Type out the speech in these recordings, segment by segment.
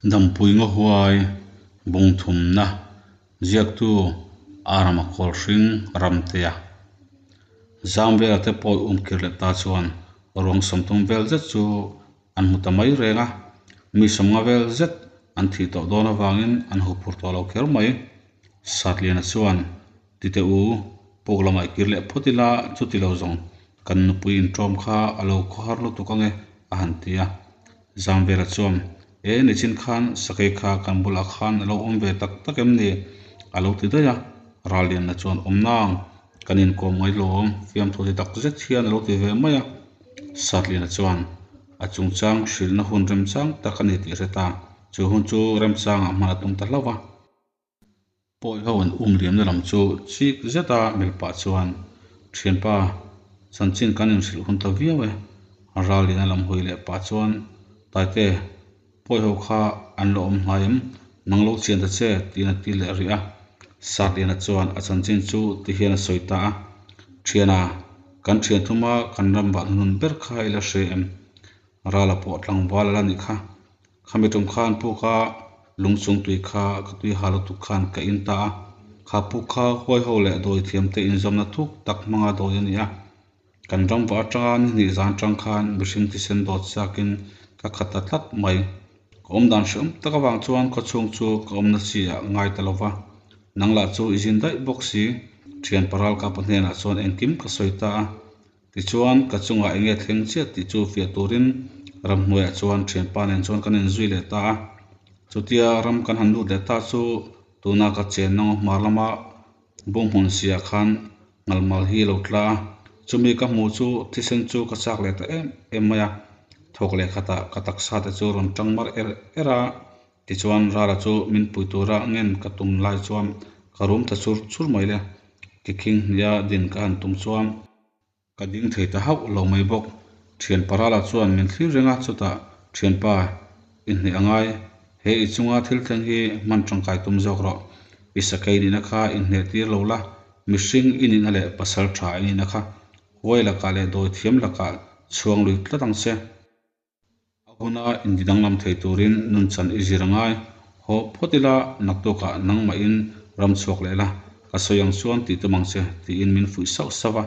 Dampui Ngawhuai Bungthumna Ziaktu Arama Kawlhring Ramtea Zamvela te pawh umkir leh ta chuan ruang sawmthum vel zet chu an hmu ta mai reng a, mi sawmnga vel zet an thih tawh dawn avangin an huphur tawh lo kher mai. Satliana chuan Ti teh u, puk lamah i kir leh phawt ila, chuti lo zawng kan nupui inṭawm kha a lo khawhar lutuk ange, a han ti a. Zamvela chuan, E, nichin khan sakei kha kan bulah khan a lo awm ve tak tak em ni? a lo ti daih a. Rallianna chuan, Awm nang, kan inkawm ngai lawm, fiamthu ti tak zet hian a lo ti ve mai a. Satliana chuan, A chungchang hrilhna hun remchang tak a ni tih hre ta, chu hun chu remchangah hman a tum ta hlauh va. Pawi ho an um liamna lam chu chik zeta melh pah chuan, Thianpa, chanchin kan inhrilh hun ta viau e. Ralliana lam hawi leh pah chuan, Taite, pawi ho kha an la awm hnai em? Nang lo chian ta che, tiin a ti leh rih a. Satliana chuan a chanchin chu ti hian a sawi ta a, Thiana, kan thian thuma kan ram vah hnunun ber kha i la hre em? Rala pawh tlangval a la nih kha. Khami tum khan puk a lung chung tui kha ka tui ha lutuk khan ka in ta a, kha puk kha huai ho leh dawi thiam te inzawmna thuk tak hmanga dawi a ni a. Kan ram vah atanga ni hnih zan tang khan mihring thisen dawt chiakin ka khat ta tlat mai. Ka awm dan hreawm tak avang chuan khawchhung chu ka awmna chi ah ngai ta lo va, nang lah chu i zin daih bawk si. Thian paral ka pa hnenah chuan engkim ka sawi ta a. Tichuan, ka chungah eng nge thleng chiah tih chu fiah turin ramhnuaiah chuan thianpa nen chuan kan inzui leh ta a. Chutia ram kan han lut leh ta chu tuna ka chenna ngaw hmar lama bunghmun siah khan ngalmal hi a lo tla a. Chumi ka hmuh chu thisen chu ka chak leh ta em em mai a. Thawk leh khatah ka taksa te chu rawn tang mar er er a. Tichuan Rala chu min pui tura ngen ka tum lai chuan ka rum ta chur chur mai le. Tikhing hnia din ka han tum chuan ka ding thei ta hauh lo mai bawk. Thianpa Rala chuan min thlir reng a, chutah Thianpa i hneh a ngai, he i chunga thil thleng hi hman tangkai tum zawk rawh. I sakei nihna kha i hneh tir lo la, mihring i nihna leh pasal tha i nihna kha huai lakah leh dawi thiam lakah chhuang lui tlat ang che. A huna inti danglam thei turin nunchan i zir a ngai. Haw phawt ila, naktukah nangmahin ram chhuak leh la, ka sawi ang chuan tih tum ang che, tiin min fuih sauh sauh a.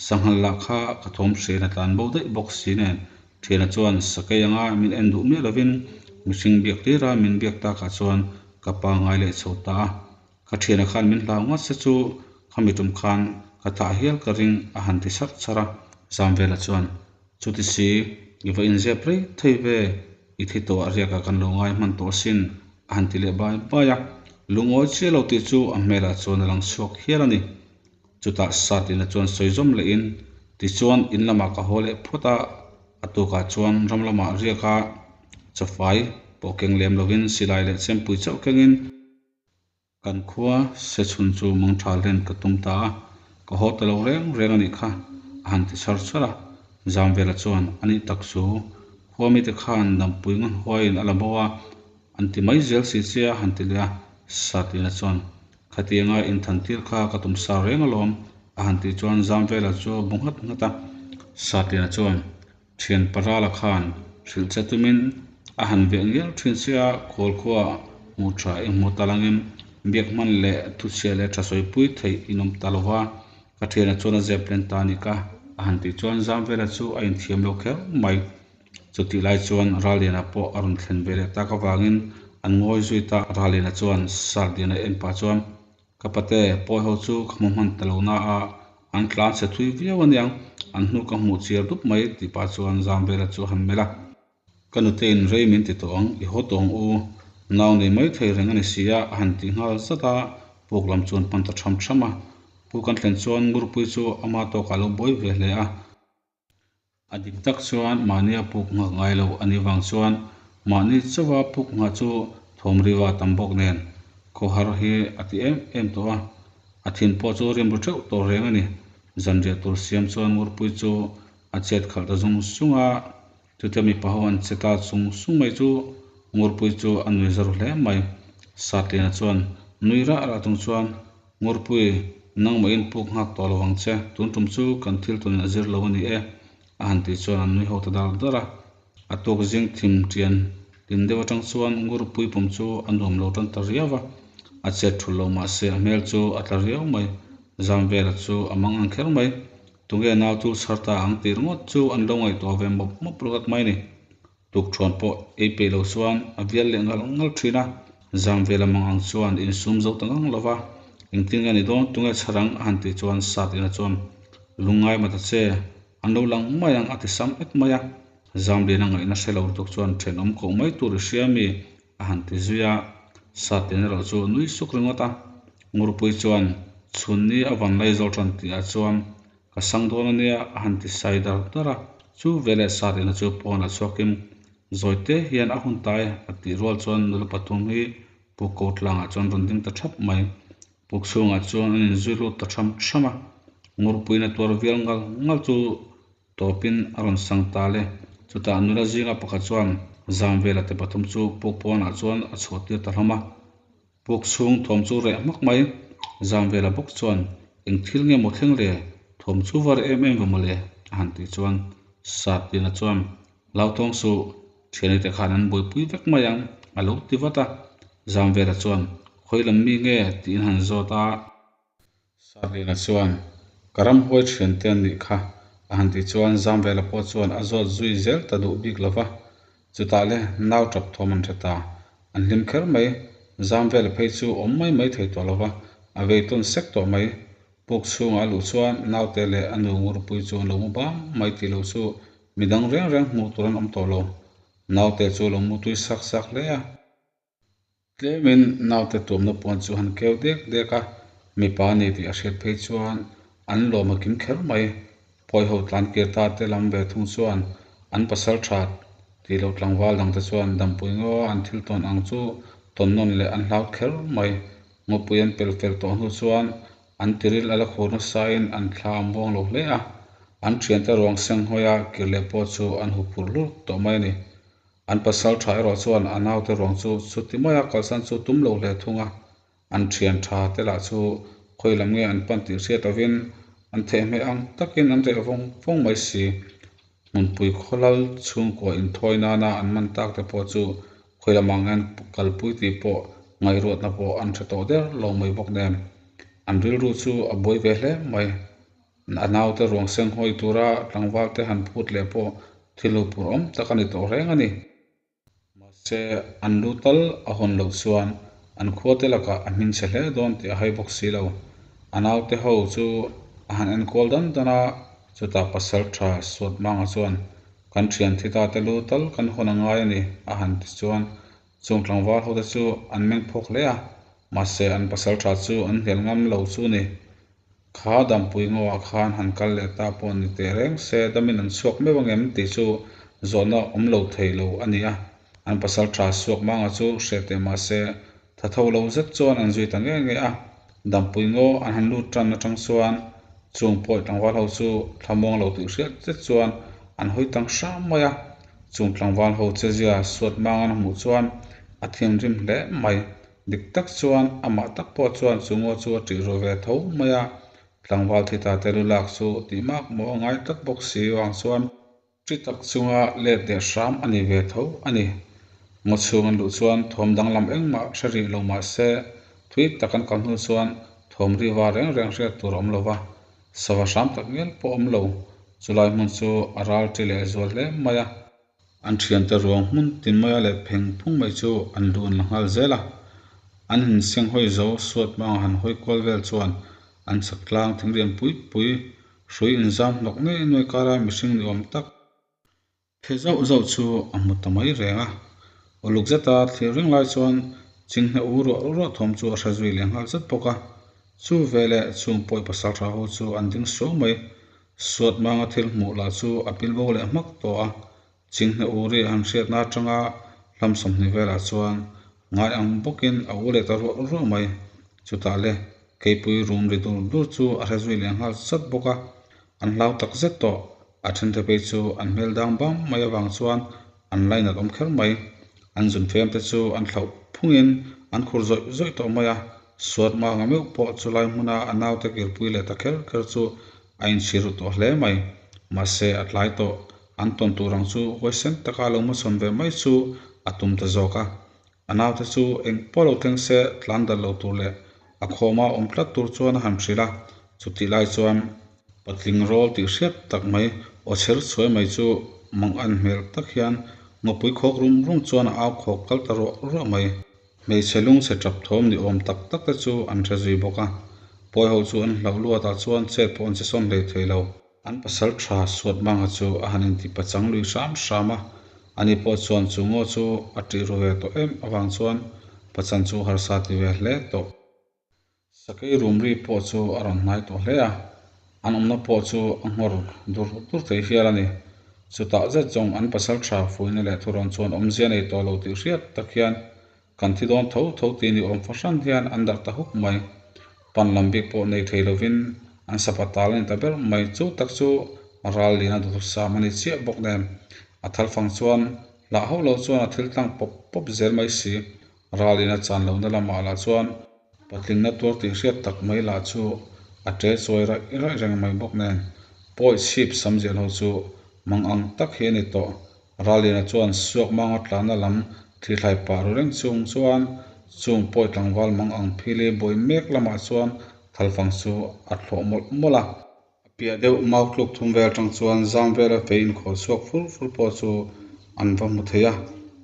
Sanghal lah kha ka thawm hriain a tlan bo daih bawk si nen, thiana chuan sakei anga min en duh miah lovin mihring biak hlira min biak takah chuan ka pangngai leh chho ta a. Ka thiana khan min hlau ngawt se chu khami tum khan ka thah hial ka ring a han ti char char a. Zamvela chuan, Chuti si, i va inzep rei thei ve, i thi tawh ah riakah kan lo ngai hman tawh asin a han ti leh bai bai a. Lungawi chiah lo tih chu a hmelah chuan a lang chhuak hial a ni. Chutah Satina chuan sawi zawm lehin, Tichuan in lamah ka haw leh phawt a, a tukah chuan ram lamah riaka chawfai pawh keng lem lovin silai leh chempui chauh kengin, Kan khua se chhun chu mangtha hlen ka tum ta a, ka haw ta lo reng reng a nih kha, a han ti char char a. Zamvela chuan, A nih tak chu, khua mite khan dampui ngawn huaiin a la bo a, an ti mai zel si che a han ti leh a. Satlina chuan, Khatianga inthan tir kha ka tum sa reng alawm, a han tih chuan Zamvela chu a bu nghat nghat a. Satlina chuan, Thian Parala khan hrilh che tumin a han veh ngial thin che a, khawl khua hmu tha i hmu ta langin biak hman leh thuchhia leh tha sawipui theih in awm ta lova, ka thiana chuan a zep len ta a ni ka, a han tih chuan Zamvela chu a inthiam lo kher mai. Chutih lai chuan Raliana pawh a rawn thlen ve leh tak avangin an ngawi zui ta. Raliana chuan Sardiana en pah chuan Ka pate pawi ho chu ka hmu hman ta lo na a, an tlan chhe thui viau aniang, an hnu ka hmuh chiar dup mai tih pah chuan Zamvela chu a han melh a. Ka nutein rei min ti tawh ang, i haw tawh ang u, nau nei mai thei reng a ni si a, a han ti nghal zat a, puk lam chuan pan ta tham tham a. Puk an thlen chuan Ngurpui chu ama tawkah a lo buai ve hle a. A dik tak chuan mahnia puk nghak ngai lo a nih vang chuan mahni chauha puk nghah chu thawm riva tam bawk nen khawhar hi a ti em em tawh a, a thin pawh chu rim ru teuh tawh reng a ni. Zanriah tur siam chuan Ngurpui chu a chet khalh ta zung zung a, chutia mipa ho an che ta chung sung mai chu Ngurpui chu a nui za ru hle mai. Satliana chuan nui rah rah chung chuan Ngurpui, nangmah in puk nghak tawh lo ang che, tun tum chu kan thil tunin a zir lo a ni e, a han tih chuan an nui ho ta dar dar a. A tuk zing thim tian Hlim deuh atang chuan Ngurpui pum chu a nuam lo tan ta riau va, a chet thul lo mah se a hmel chu a tla riau mai. Zamvela chu a mang ang kher mai. Tunge nau chu chhar ta ang tih ringawt chu an lo ngaihtuah ve mawp mawp ringawt mai ni. Tukṭhuan pawh ei peih lo chuan a vial leh ngal ngal ṭhin a, Zamvela mang ang chuan insum zo ta ngang lo va, engtin nge ni dawn tunge chhar ang a han tih chuan Satina chuan lungngai mah ta che, an lo lang mai ang a ti sam et mai a. Zamliana ngaihna hre lo lutuk chuan ṭhenawm koh mai tur i hria mi a han ti zui a, Satina erawh chu a nui suk ringawt a. Ngurpui chuan chhunni a van lai zawl ṭan tihah chuan Ka sang dawn a nia a han ti sai dar dar a, chu veleh Sarina chu pawnah chhuakin Zawite hian a hun ta e a tih rual chuan nula pathum hi Puk ko tlangah chuan rawn ding ta thap mai. Puk chhungah chuan an inzui lut ta tham tham a, Ngurpuiin a tuar vial ngal ngal chu tawpin a rawn sang ta le. Chutah nula zinga pakhat chuan Zamvela te pathum chu puk pawnah chuan a chhuah tir ta hlawm a. Puk chhung thawm chu reh hmak mai. Zamvela bawk chuan, Eng thil nge maw thleng le? Thawm chu va reh em em ve maw le? a han tih chuan Satina chuan, Lauthawng suh, thiani te khan an buaipui vek mai ang, a lo ti vat a. Zamvela chuan, Khawi lam mi nge? tiin han zawt a. Sarlina chuan, Ka ramhuai thian te an nih kha, a han tih chuan Zamvela pawh chuan a zawt zui zel ta duh bik lo va. Chutah le nau tap thawm an hre ta. An hlim kher mai. Zamvela phei chu awm mai mai thei tawh lo va, a vei tawn sek tawh mai. Puk chhungah a luh chuan naute leh a nu ngurpui chu an lo mu bam mai tih loh chu midang reng reng hmuh tur an awm tawh lo. Naute chu a lo mu tui sak sak hle a. Tlemin naute tuamna puan chu han keu dek dek a, mipa a ni tih a hriat phei chuan an lawm a kim kher mai. Pawiho tlan kir ta te lam ve thung chuan an pasal tha tih loh tlangval dang te chuan dampui ngaw an thil tawn ang chu tawn nawn leh an hlau kher mai. Ngawpui an pel fel tawh hnu chuan an tiril a la khur nasain an thla a muang lo hle a, an thiante ruang seng hawia kir leh pawh chu an huphurh hlur tawh mai a ni. An pasal tha erawh chuan a naute ruang chu chuti maia kalsan chu tum lo hle thung a, an thian tha te lah chu khawi lam nge an pan tih hriat lovin an thehhmeh ang takin an reh vawng vawng mai si. Hmunpui khawlal chhungkua inthawi nana an man tak te pawh chu khawi lamah nge an kalpui tih pawh ngaihruatna pawh an hre tawh der lo mai bawk nen an rilru chu a buai ve hle mai. A naute ruang seng hawi tura tlangval te han phut leh pawh thil hupur awm tak a ni tawh reng a ni. Mahse, an lu tal a hawn loh chuan an khua te lakah a hming chhe hle dawn tih a hai bawk si lo. A naute ho chu a han enkawl dan dan a, chutah pasal tha Suatmanga chuan, Kan thian thi ta te lu tal kan hawn a ngai a ni, a han ti chuan Chung tlangval hote chu an meng phawk hle a, mahse an pasal tha chu an hnial ngam lo chu ni. Kha dampui ngawah khan han kal leh ta pawh ni teh reng se damin an chhuak meuh angem tih chu zawhna awm lo thei lo a ni a. An pasal tha suak manga chu hreh teh mahse tha tho lo zet chuan an zui ta nge nge a. Dampui ngaw an han lut tan atang chuan chung pawi tlangval ho chu thlamuang lo tih hriat zet chuan an hawi tang hram mai a. Chung tlangval ho chezia suat mang an hmuh chuan a thinrim hle mai. Dik tak chuan amah tak pawh chuan chu ngaw chu a ṭih ru ve tho mai a, tlangval thi ta te lu lak chu tih mak maw a ngai tlat bawk si vang chuan ṭi tak chunga let leh hram a ni ve tho a ni. Ngaw chhung an luh chuan thawm danglam engmah hre rih lo mah se thui tak an kal hnu chuan thawm ri va reng reng hriat tur a awm lo va, sava hram tak ngial pawh a awm lo. Chulai hmun chu a ral ṭi leh zual hle mai a. An thiante ruang hmun tin maia leh pheng phung mai chu an lu an la nghal zel a. An hinseng hawi zo suat hmanga han hawi kual vel chuan an chak tlang thingrian pui pui hrui inzam hnawk ngei nuai kara mihring ni awm tak phe zauh zauh chu a hmu ta mai reng a. Uluk zeta thlir reng lai chuan chinghne u ruah ruah thawm chu a hre zui leh nghal zet bawk a. Chu veleh chung pawi pasal tha ho chu an ding suau mai. Suat manga thil hmuh lah chu a pil bo leh hmak tawh a, chinghne u ri han hriatna atanga hlam 20 velah chuan ngai ang bawkin a u leh ta ruah ruah mai. Chutah le, keipui rum ri dur dur chu a hre zui leh nghal zat bawk a, an hlau tak zet tawh. A thente phei chu an hmel dang bam mai avang chuan an lainat awm kher mai. An zun fem te chu an thlauh phungin an khur zawih zawih tawh mai a, Suat manga meuh pawh chulai hmuna a naute kirpui leh ta kher kher chu a inchhir ru tawh hle mai. Mahse, a tlai tawh. An tawn tur ang chu huaisen taka lo hmachhawn ve mai chu a tum ta zawk a. A naute chu eng pawh lo thleng se tlan dal lo tur leh a khawma awm tlat tur chuan a han hrilh a, chutih lai chuan patling rawl tih hriat tak mai aw chher chhuai mai chu mang an hmel tak hian ngawpui khawk rum rum chuan a au khawk kal ta ruah ruah mai. Hmeichhe lungchhe tap thawm ni awm tak tak te chu an hre zui bawk a, pawi ho chu an hlauh luat ah chuan chet pawh an che sawn hlei thei lo. An pasal tha Suatmanga chu a han inti pachang lui hram hram a, ani pawh chuan chu ngaw chu a tih ru ve tawh em avang chuan pachan chu harsa ti ve hle tawh. Sakei rum ri pawh chu a rawn hnai tawh hle a, an awmna pawh chu a nghawr dur dur thei hial a ni. Chutah zet zawng an pasal tha fuihna leh thurawn chuan awmzia nei tawh lo tih hriat tak hian kan thi dawn tho tho tih ni awm fahran hian an darh ta huk mai. Pan lam bik pawh nei thei lovin an sapa tal a ni ta ber mai. Chu tak chu ral lian a duhthusam a ni chiah bawk nen a thal fang chuan hlah hauh lo chuan a thil tlang pawp pawp zel mai si. Ral in a chan lohna lamah lah chuan Patlingna tuar tih hriat tak mai lah chu a ṭe chawi raih raih reng mai bawk nen pawi chhip sam zial ho chu mang ang tak hi a ni tawh. Ralliana chuan suak manga tlanna lam thlithlai pah ru reng chung chuan chung pawi tlangval mang ang phili buai mek lamah chuan thalfang chu a thlawh mawlh mawlh a. A piah deuh mau tluk thum vel atang chuan zam vela fei inkhawh chhuak fur fur pawh chu an va hmu thei a,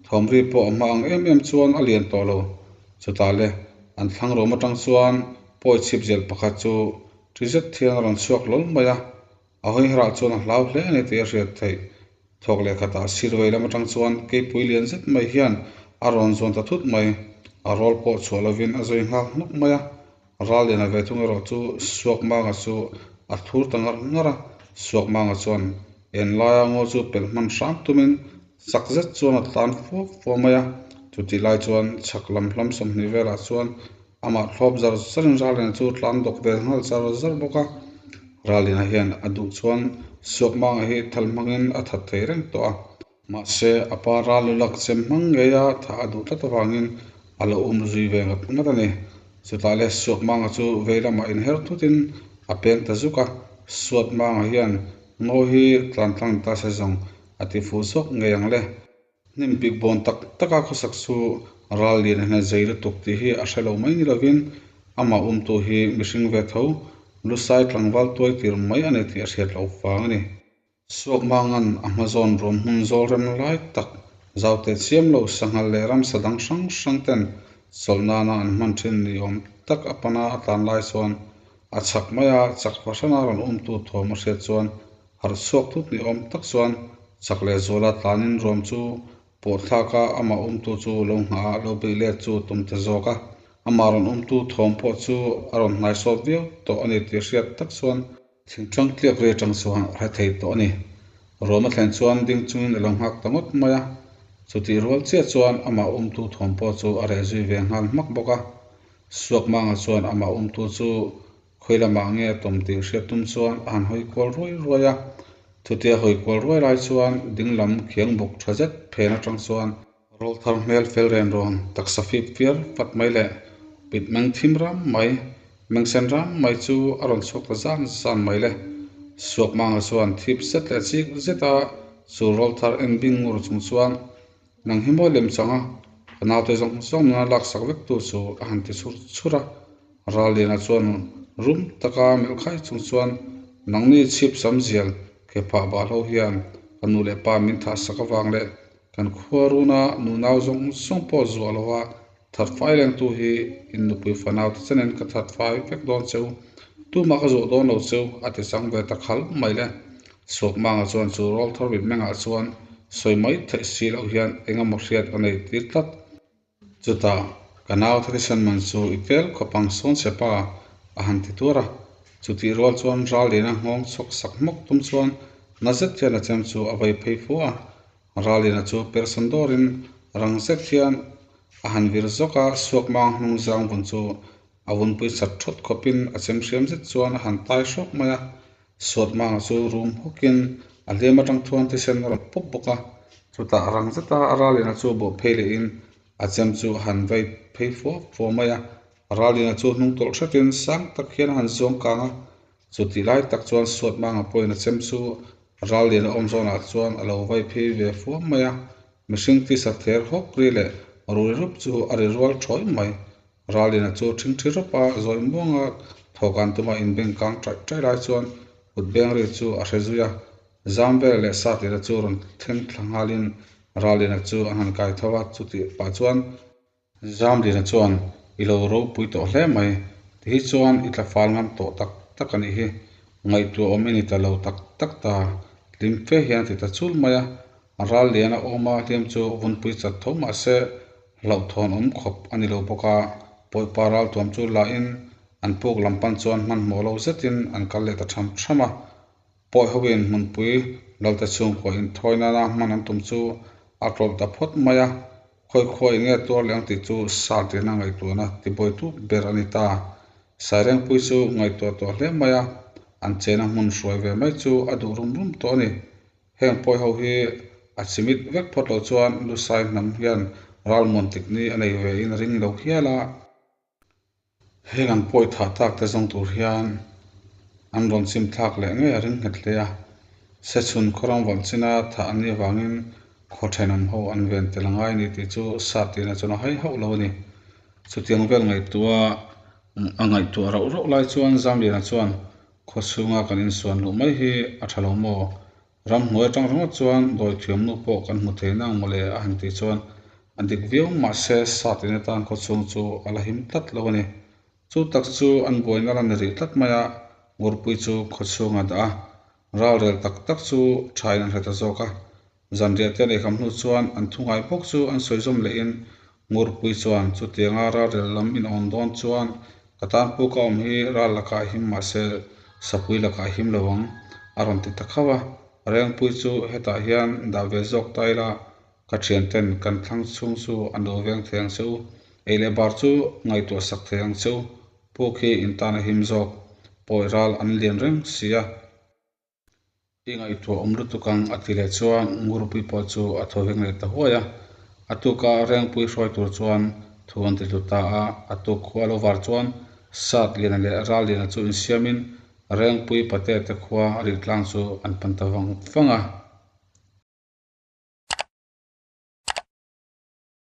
thawmri pawh a hma ang em em chuan a lian tawh lo. Chutah le, an thlang rawm atang chuan pawi chhip zel pakhat chu ṭi zet hian a rawn chhuak hlawl mai a, a hawi herah chuan a hlau hle a ni tih a hriat theih. Thawk leh khatah sir vei lam atang chuan keipui lian zet mai hian a rawn zuan ta thut mai. A rawl pawh chhuah lovin a zui nghak hnuk mai a. Ralliana ve thung erawh chu Suakmanga chu a thur ta ngar ngar a. Suakmanga chuan en laia ngaw chu pelh hman hram tumin chak zet chuan a tlan fua fua mai a. Chutih lai chuan chhak lam hlam 20 velah chuan Amah thlawp zar zarin Ralliana chu tlan dawk ve nghal zar zar bawk a. Ralliana hian a duh chuan Suakmanga hi thal hmangin a that thei reng tawh a. Mahse, a pa Rallu lak chem hmang ngeia thah a duh tlat avangin a lo um zui ve ngat ngat a ni. Chutah le Suakmanga chu vei lamah inher thutin a peng ta zuk a. Suatmanga hian ngaw hi tlan tlang ta se zawng a ti fuh zawk ngei ang le. Hnim pik bawn tak taka khawsak chu ral lian a hna zei lutuk tih hi a hre lo mai ni lovin amah umtu hi mihring ve tho lusai tlangval tuai tir mai a ni tih a hriat loh vang a ni. Suakmangan a hmazawn ruam hmun zawl rem lai tak zaute chiam lo sanghal leh ramsa dang hrang hrang ten chawlh nana an hman thin ni awm tak a pana a tlan lai chuan a chhak mai a, chak fahrana rawn umtu thawm a hriat chuan Harh chhuak thut ni awm tak chuan chak leh zuala tlanin ruam chu pawh thlak a, amah umtu chu lo nghah a, lo beih let chu tum ta zawk a. Amah rawn umtu thawm pawh chu a rawn hnai sawt viau tawh a ni tih hriat tak chuan thingṭang tliak ri aṭang chuan a hre thei tawh a ni. Ruam a thlen chuan ding chungin a lo nghak ta ngawt mai a, chutih rual chiah chuan amah umtu thawm pawh chu a reh zui ve nghal hmak bawk a. Suakmanga chuan amah umtu chu Khawi lamah nge a tawm tih hriat tum chuan a han hawi kual ruai ruai a. Chutia hawi kual ruai lai chuan ding lam khiang bawk tha zet phen atang chuan rawl thar hmel fel ren rawn taksa fip fiar fat mai leh pit meng thim ram mai, meng sen ram mai chu a rawn chhuak ta zan zan mai le. Suakmanga chuan thip zet leh chik zet a chu rawl thar en bing ngur chung chuan Nang hi maw lem chang a, ka naute zawng zawng nuna laksak vek tu chu a han ti chhur chhur a. Ralliana chuan rum taka melh khai chung chuan nangni chhip sam zial ke phah bahlo hian ka nu leh pa min thah sak avang leh kan khua runa nunau zawng zawng pawh zuah lova that fai lengtu hi in nupui fanaute chenin ka that fai vek dawn cheu, tumah ka zuah dawn lo cheu a ti chang ve ta khal mai le. Suakmanga chuan chu rawl thar mitmengah chuan sawi mai theih si loh hian eng emaw hriat a nei tir tlat. Chutah ka nau thisen man chu i tel khawp ang sawn che pa a han ti tuar a. Chutih rual chuan Ralliana nghawng chhawk sak hmawk tum chuan na zet hian a chem chu a vei phei fu a. Ralliana chu persan dawrin rang zet hian a han vir zawk a, Suakmang hnung zang vun chu a vunpui chat thawt khawpin a chem hriam zet chuan a han tai hrawk mai a. Suatmanga chu rum hawkin a hliam atang chuan thisen a rawn pawp bawk a, chutah rang zeta Ralliana chu bawh phei lehin a chem chu a han vei phei fua fua mai a. Ralliana chu hnung tawlh hretin sang tak hian a han zuang kang a, chutih lai tak chuan Suatmanga pawhin a chem chu Ralliana awm zawnah chuan a lo vei phei ve fua mai a. Mihring tisa ther hawk ri leh rui rup chu a ri rual thawi mai. Ralliana chu ṭhingṭhi rawp a, zawi muanga thawkan tuma inbeng kang ṭaih ṭaih lai chuan kut beng ri chu a hre zui a. Zamvela leh Satliana chu rawn thleng thla nghalin Ralliana chu an han kai tho a, chutih pah chuan Zamliana chuan i lo ropui tawh hle mai, ti hi chuan i tla fal ngam tawh tak tak a nih hi, ngaihtuah awm i ni ta lo tak tak ta, hlim fe hian a ti ta chul mai a. Ralliana awma hliam chu vunpui chat tho mah se hlauhthawn awm khawp a ni lo bawk a, Pawipa raltuam chu la in an puk lam pan chuan hmanhmawh lo zetin an kal leh ta tham tham a. Pawi hoin hmunpui Lalte chhungkua inthawi nana hman an tum chu a tlawlh ta phawt mai a, khawi khuain nge tuar leh ang tih chu Satliana ngaihtuahna tibuaitu ber a ni ta. Sairengpui chu ngaihtuah tawh hle mai a, an chena hmun hruai ve mai chu a duh rum rum tawh a ni. Heng pawi ho hi a chimit vek phawt loh chuan Lusai hnam hian ralmuan tik ni a nei ve in a ring lo hial a. Heng an pawi thah tak te zawng tur hian an rawn chim thlak leh ngei a ring nghet hle a. Sechhun khawram valh china thah an nih avangin khaw thenawm ho an ven tel a ngai a ni tih chu Satliana chuan a hai hauh lo a ni. Chutiang vel ngaihtuah a ngaihtuah rauh rauh lai chuan Zamliana chuan khaw chhunga kan insuan luh mai hi a tha lo maw? Ramhnuai atang ringawt chuan dawithiam nu pawh kan hmu thei nang mawle a han tih chuan a dik viau mahse Satliana tan khaw chhung chu a la him tlat lo a ni. Chu tak chu an buaina la ni rih tlat mai a, Ngurpui chu khaw chhunga dah a, ralrel tak tak chu thain an hre ta zawk a. Zanriah te an eikham hnu chuan an thu ngai bawk chu an sawi zawm lehin Ngurpui chuan chutianga ralrel lam in awn dawn chuan ka tan puk a awm hi ral lakah him mahse sapui lakah him lo ang a rawn ti ta khauh a. Rengpui chu hetah hian dah ve zawk ta ila Ka thianten kan thlang chhung chu an lo veng thei ang che u, ei leh bar chu ngaihtuah sak thei ang che u, puk hi in tan a him zawk, pawi ral an lian reng si a. I ngaihtuah awm lutuk ang a ti leh chuan Ngurpui pawh chu a thaw veng leh ta huai a. A tuka Rengpui hruai tur chuan thu an ti hlu ta a, a tuk khua lo var chuan Satliana leh Ralliana chu insiamin Rengpui Patea te khua rihtlang chu an pan ta vang vang a.